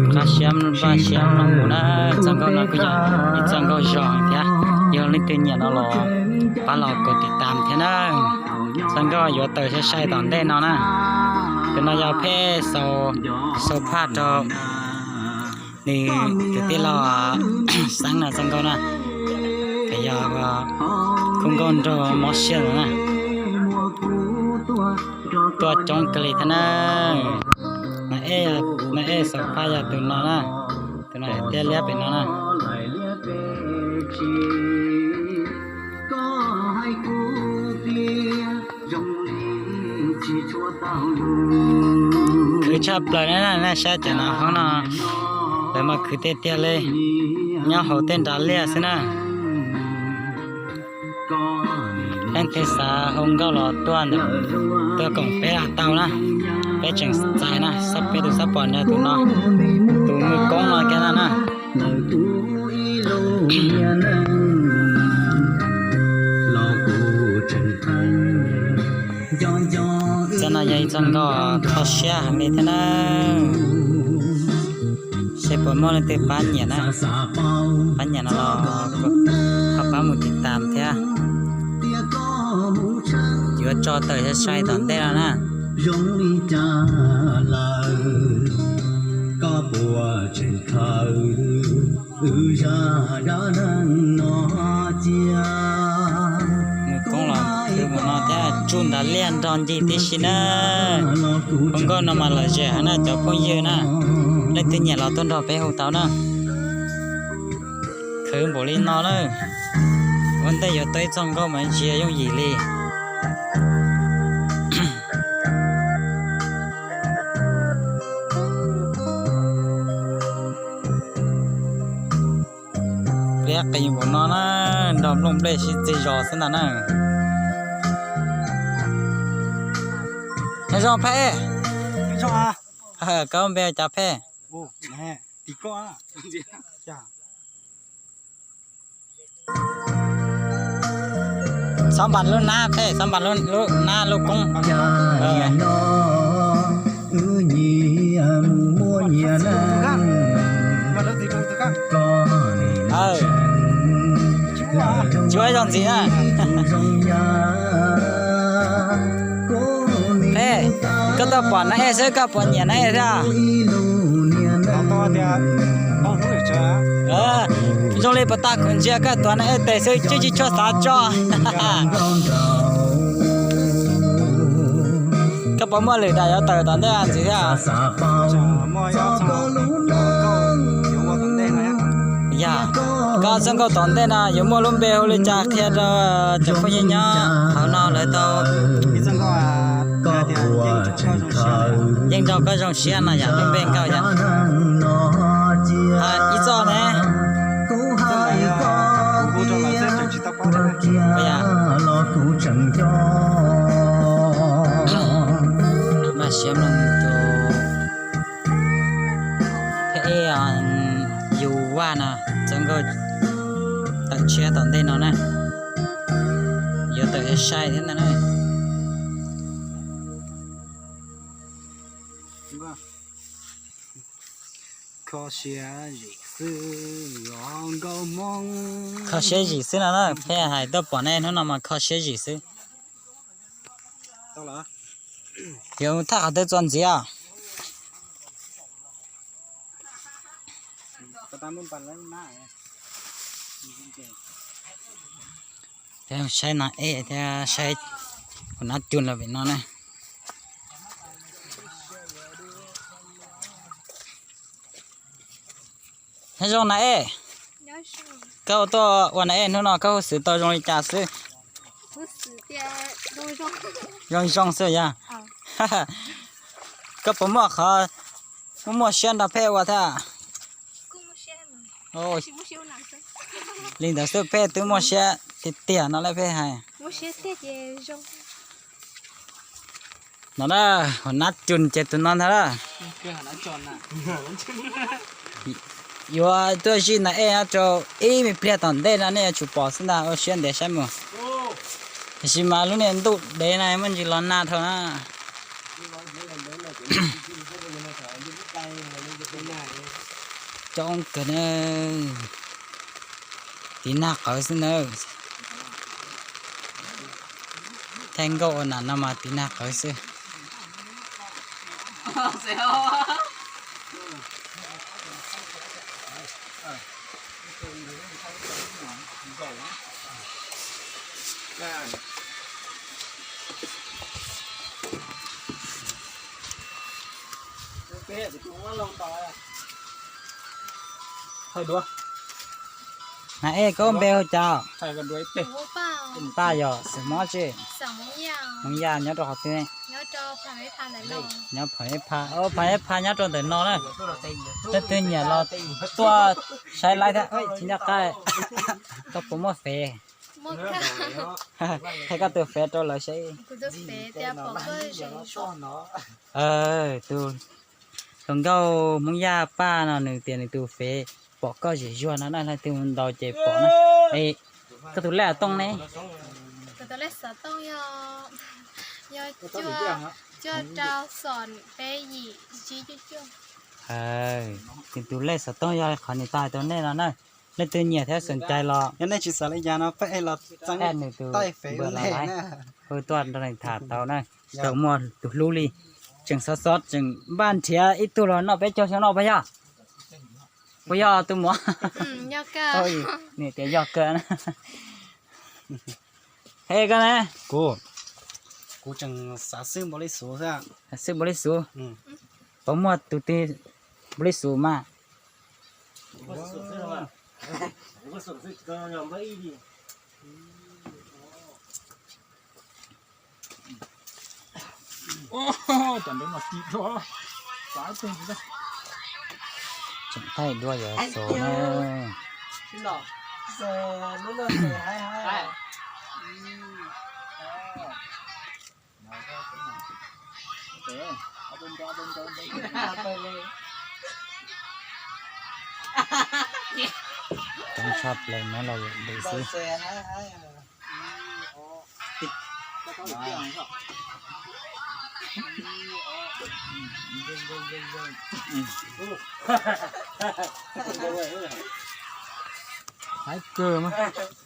Npaj siab mloog mus na, txoj nkauj no kuj yog ib txoj nkauj zoo thiab. Yog leej twg nyiam no los pab los kov tiv tam thiab na. Txoj nkauj yuav tawm sai sai tom ntej no na. Tus no yog phej xaus phaj rau nws tus tij laug Xeeb no txoj nkauj na. Ces yog khub nkauj nraug mob siab no na. Tuaj coob kawg li thiab na. Na ej xaus phaj yog tus no na. Tus no tiaj liab pem no na. Khwv tshaj plaws na, nej saib cov no hoob no, lawv mas khwv tiag tiag li, nyob hauv tej nrad liaj xwb na. Leej twg xav hu nkauj los tuaj, tuaj koom peb tau na, peb tseem txais na, peb tus xab pom nyob tus no, tus Mws Koob no kiag na na. Txoj no yog ib txoj nkauj kho siab heev li thiab na. Seb puas muaj leej twg pab nyiam na, pab nyiam no los ho pab mus tiv tam thiab. Yuav tso tawm sai sai tom ntej no na. Mws Koob los khwv mus no thiab, tsuj nrad liaj nrog ncig tib si na. Khub nkauj no mas lom zem heev na cov phooj ywg na, leej twg nyiam los tuaj nrog peb hu tau na. Khwv npaum li no na, ua ntej yuav tau ib txoj nkauj mas ntsia yooj yim li. Liab qis npaum no na, nrog nplooj nplej sib txig zos xwb ntag na. Nyob zoo phaj, koj npe cas phej? Xov npas lub nab phej, xov npas lub nab lub koob. Tsis ua zoo ntxiv na. Phej, koj tuaj pom nab ej xwb koj puas nyiam nab ej thiab? Zoo li puas tag kuv ntsia koj tuav nab ej tes xwb twb tsis tshua xav tso. Koj puas muaj lwm daim yuav tawm tom ntej ntxiv thiab? Yog, koj txoj nkauj tom ntej no yuav muaj lub npe hu li cas qhia rau cov phooj ywg nyob hauv no lawv tau. Yeej nrog koj zoo siab no yom, lub npe nkauj yom. Ib txoj ne. Npaj siab mloog tus phej ej yus vaj no txoj nkauj tawm tshiab tom ntej no na. Yuav tawm sai thiab ntag na. Kho siab zim xwb no na, phej hais tuaj pom nej hnub no mas kho siab zim xwb. Yuav thaj qhov twg txuas ntxiv os? Saib nas ej thiab saib kuv nab cun los vim no na. Nyob zoo nas ej, koj tuaj ua nas ej hnub no koj huj xwm tau zoo li cas xwb? Zoo zoo xwb yog. Koj puas muaj qhov muaj muaj siab nrog phej ua thiab? Li ntawd xwb phej twb muaj siab tiag tiag no lawm phej hais. No na, hua nab cun ces tus no ntag lawm. Yuav tuaj zij nas ej rau ib me pliag tom ntej no nej yuav tsum pom xwb ntag, ua siab ntev saib mus. Tiam sis mas lub niag ntuj dev na muaj ntsis los nag dhau na. Coob kawg na. Tiv nag qawv xwb na. Thaij nkauj ua nam no mas tiv nag qawv xwb. Hais, koj npe hu cas? Paj yog xeem Hmoob tsi? Hmoob Yaj nyob rau qhov twg? Nyob Pham Eb Pha, Pham Eb Pha nyob rau ntawm no na. Leej twg nyiam los tuaj saib laib thiab tsis nco qab. Koj puas muaj fev? Qhia koj tus fev rau lawv saib. Tus hluas nkauj Hmoob Yaj Paj no nws tias nws tus fev pom koj zem zuag no na, leej twg ntaus ces pom na. Koj tus lej xov tooj ne? Nws tus lej xov tooj yog qhov nws tau hais rau nej no na. Leej twg nyiam thiab xoom cai los, yog nej tsis xav li cas no peb los txeeb nws tus npawb los lawm, hu tuaj nrog nws tham tau na. Tau muaj tus hlub li, tseem xov xov tseem npaj nrhiav ib tug los noj peb caug xyoo no puas yog? Puas yog tus muam? Nws tias yog kawg na. He koj ne? Kuv, kuv tseem xav xwb npaum li xub xwb. Xwb npaum li xub. Puas muaj tus twg npaum li xub mas? Tseem thaij dua yog xub na. Tshaj plaws no los lwm xwb. Haib kawg mas.